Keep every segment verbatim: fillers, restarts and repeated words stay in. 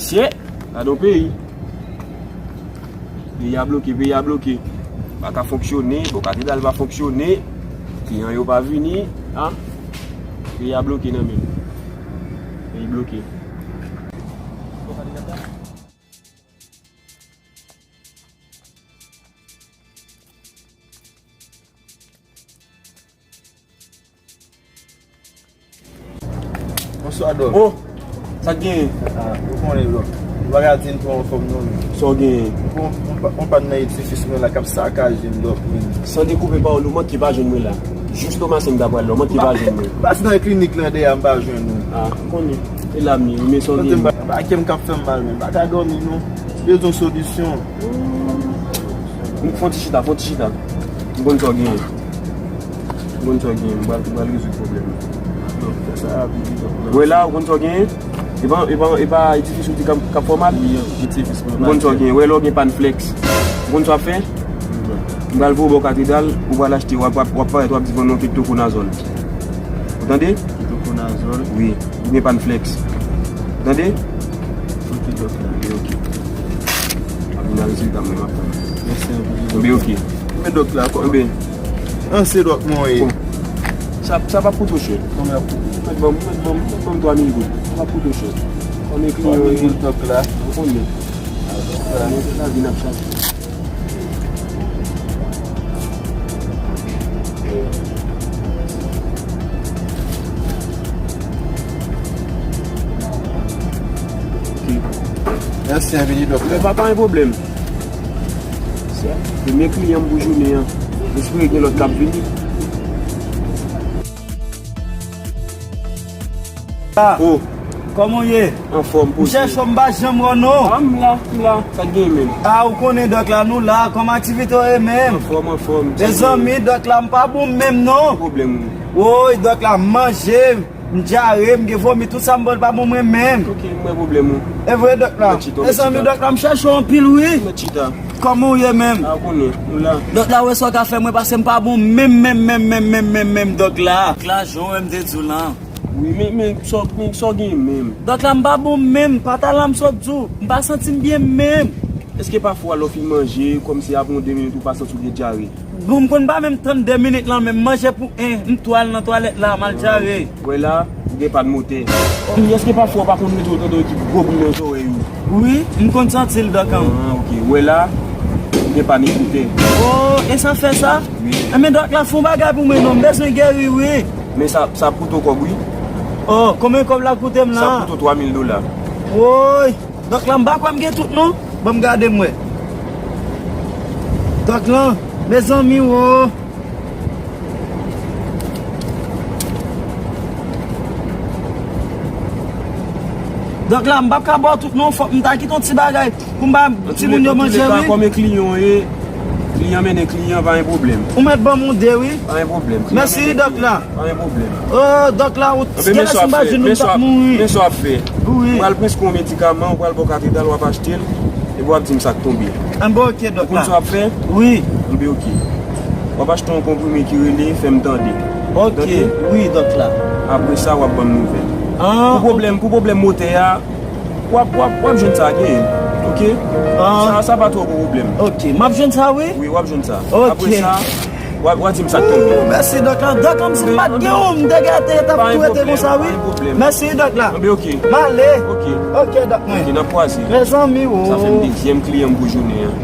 Mesye, gade yon peyi. Peyi a bloke, peyi a bloke. Pa ka fonksyone, bon, katedral pa fonksyone. Kliyan yo pa vini. A, peyi a bloke nan men m. Peyi bloke. Bonswa, Dòk. Oh, sa k genyen? Ah, ou konnen, Dòk. Bagay a di n pa anfòm non, men. Sa w genyen? Bon, yon pa, yon pa nan edifis mwen la k ap sakaje m, Dòk, men. San dekoupe pawòl ou, manke pa jwenn mwen la. Jis Tomasen m ta pral la, manke pa jwenn mwen. Pase nan klinik lan dèyè a, m pa jwenn ou. Ah, m konnen. E la m ye, men sa w genyen? Ba, ba, kè m k ap fè m mal, men. M pa ka dòmi, non. Bezwen solisyon. Fè yon ti chita, fè yon ti chita. M konn sa w genyen. M konn sa w genyen. M pral, m pral rezoud pwoblèm nan. Non, fè sa rapid, non. Wè la, ou konn sa w genyen? E pa, e pa, e pa edifis ou di k ap, k ap fè w mal? Wi, edifis mwen. M konn sa w genyen. Wè la, w gen Panflex. Ou konn sa w ap fè? M pral voye w bò katedral, ou pral achte, w ap, w ap, w ap parèt, w ap di vann yon ketokonazòl. Ou tande? Ketokonazòl. Wi. Ou gen Panflex. Tande? Ok, Dòk la. Enben, ok. M ap vin a rezilta mwen, m ap tann. Mèsi anpil, Dòk. Enben, ok. Enben, Dòk la, kò. Enben. An, se Dòk mwen ye. Bon. Sa, sa p ap koute w chè. Konbyen ap koute? Mèt ban m, mèt ban m, mèt ban m twa mil goud. Sa p ap koute w chè. Konbyen kliyan yo ye? Dòk la. Ou konnen. Mwen se lavi n ap chache. Mèsi anpil, Dòk. Pa, pa gen pwoblèm. Se premye kliyan m pou jounen an. M espere gen lòt k ap vini. Ah. Oh. Kòman w ye? Anfòm, poze. M chèche w, m pa janm wè w, non. Ah, m la, m la. Sa k genyen menm? Ah, ou konnen, Dòk la, nou la. Kòman aktivite w ye menm? Anfòm, anfòm. Mezanmi, Dòk la, m pa bon menm, non. Ki pwoblèm ou? Woy, Dòk la, m manje, m dyare, m gen vomi, tout sa m pran pa bon mwen menm. Ok, m wè pwoblèm ou. E vre, Dòk la? Mèt chita, mèt chita. Mezanmi, Dòk la, m chèche w anpil, wi. Mèt chita. Kòman w ye menm? Ah, ou konnen, nou la. Dòk la, wè sa w ka fè mwen, paske m pa bon menm, menm, Dòk la. Dòk la, jan w wè m te di w lan. Wi, men, men, sa, men, sa w genyen menm? Dòk la, m pa bon menm, pa ta la m sot di w, m pa santi m byen menm. Èske pafwa lè w fin manje, kòmsi apre yon de minit ou pa santi w gen dyare? Bon, m konn pa menm tann de minit lan, men m manje pou en, m tou al nan twalèt la, m al dyare. Wè la, ou gen pàn motè. Èske pafwa w pa konn rete w tande yon ti gwo bri nan zòrèy ou? Wi, m konn santi l, Dòk an. Ah, ok. Wè la, ou gen pàn ekoutè. Oh, e sa fè sa? Wi. Enben, Dòk la, fè yon bagay pou mwen non, m bezwen geri, wi. Men sa, sa ap koute w kòb, wi. Oh, konbyen kòb l ap koute m la? Sa ap koute w twa mil dola. Woy! Dòk la, m pa kwè m gen tout, non. Ban m gade m wè. Dòk lan, mezanmi, wo. Dòk la, m p ap ka ba w tout, non. Fòk m ta kite yon ti bagay pou m ba timoun yo manje, wi. Kòm e kliyan w ye, kliyan mennen kliyan, pa gen pwoblèm. Ou mèt ban m yon de, wi. Pa gen pwoblèm. Mèsi, Dòk la. Pa gen pwoblèm. Oh, Dòk la, ou, genlè si m pa jwenn ou, m t ap mouri. Men sa w ap fè. Wi. M pral preskri w yon medikaman, ou pral bò katedral, w ap achte l, epi w ap di m sa k tonbe. Anben, ok, Dòk la. Ou konn sa w ap fè? Wi. Anben, ok. W ap achte yon konprime ki rele Fè m tande. Ok, wi, Dòk la. Apre sa, w ap ban m nouvèl. Ah, pou pwoblèm, pou pwoblèm motè a, w ap, w ap, w ap jwenn sa genyen. Ok? Ah. Sa, sa pa twò gwo pwoblèm. Ok, m ap jwenn sa, wi? Wi, w ap jwenn sa. Ok. Apre sa, w a, w a di m sa k tonbe. Mèsi, Dòk la. Dòk la, m si m pa t gen ou, m te gate, t ap tou rete konsa, wi. Pa gen pwoblèm, pa gen pwoblèm. Mèsi, Dòk la. Anben, ok. M ale. Ok. Ok, Dòk mwen. Ok, n ap kwaze. Mezanmi, wo. Sa fè m dezyèm kliyan m pou jounen an.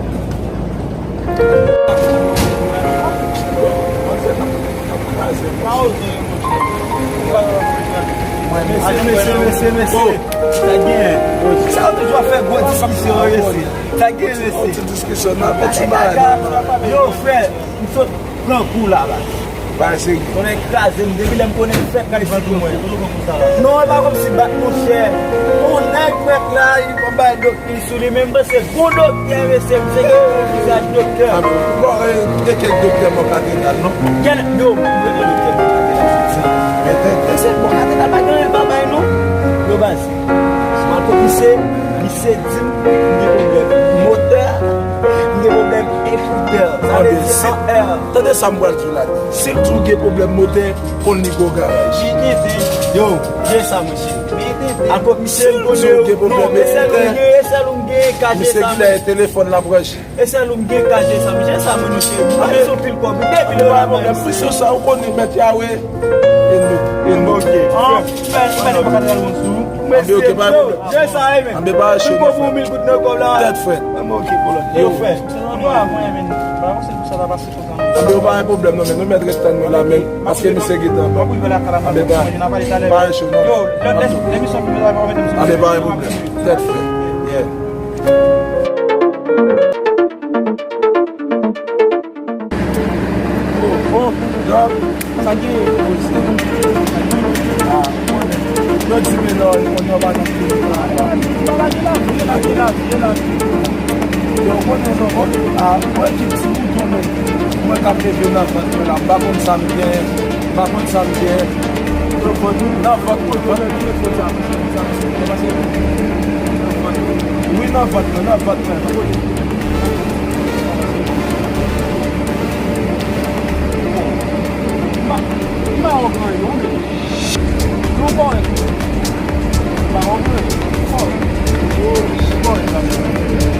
Mesye, mesye, mesye, mesye. Sa k genyen? Sa yo toujou ap fè gwo diskisyon, mesye. Sa k genyen, mesye? Ti diskisyon nan, fè ti bagay nan. Yo, frè, m sot pran kou la, la. Bagay serye. Konnen kraze m, depi lè m konnen m fèk nan isit mwen. Non, e pa kòmsi bat, monchè. Yon nèg, frè, la, li konn bay dòk Li sou li menm, se gwo doktè, mesye, misye gen yon vizaj doktè. Bon, e, gen kèk doktè bò katedral, non? Gen, yo, mwen gen doktè bò katedral, se sa. Mesye, bò katedral pa gen anyen l pa bay, non. Yo, baz, si m al pou pise, misye di m, m gen pwoblèm motè, m gen pwoblèm ekoutè. Sa Tande sa m pral di w la. Si l di w gen pwoblèm motè, konn li gen yon garaj. Yo, gen sa, mesye. Ankò misye, si l di w gen pwoblèm motè, misye ki lè telefòn l ap branche. E sèl ou m gen kache sa, mesye, sa moun misye. Mwen se yon pil kòb, de pil dola mwen. Mwen se sa, ou konnen mèt Yawe. E nou, e nou. Ok. An, fè, fè, fè, fè, fè, fè, fè, Anbe, ok, pa gen pwoblèm. Jè sa, e men. Anbe, pa rache, non, frè. Mil goud nan kòb la. Tèt frè. Anbe, ok, pwoblèm. Yo, frè. Se nan nwa, mwen, men. Pa panse pou sa ta pase konsa, non. Anbe, pa gen pwoblèm, non, men nou mèt ret tann mwen la, men. Paske misye gentan. Anbe, pa, pa rache, non. Yo, lè, lè, lè misye fini la, pa mete misye. Anbe, pa gen pwoblèm. Tèt frè. Yeah. Oh, oh, dòk. Sa gen? Ah, yo di men non, yo konnen yo pa nan fini. Yo pa gen lavi, yo pa gen lavi, yo lavi. Yo konnen non, ah, mwen ki ti bouton men. Mwen k ap leve nan vant mwen la, m pa konn sa m gen, m pa konn sa m gen. Nan vant mwen, vant mwen. Wi, nan vant mwen, nan vant mwen.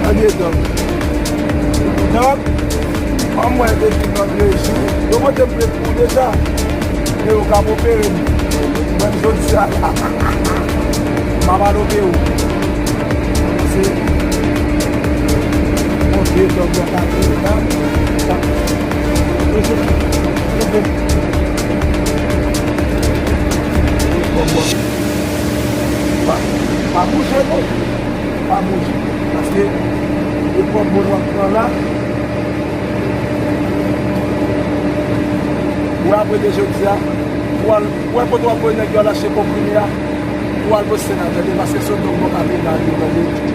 Anyen, dòk. Dòk, an mwen depi lòt rejim, yo pote m pou deja. E yo k ap opere m. Menm jodi a la, m ap al opere w. Se, ok, dòk, dòk, ap opere la. Sa, mesye, mesye. Bon, bon. Pa, pa bouje, non. Pa bouje. Paske, e pran bon w ap pran la. Ou apre de jodi a, ou al, ou wè kote w ap voye nèg yo al achte konprime a, ou al poste la, tande, paske se yon dòk mwen ka vin la, tande.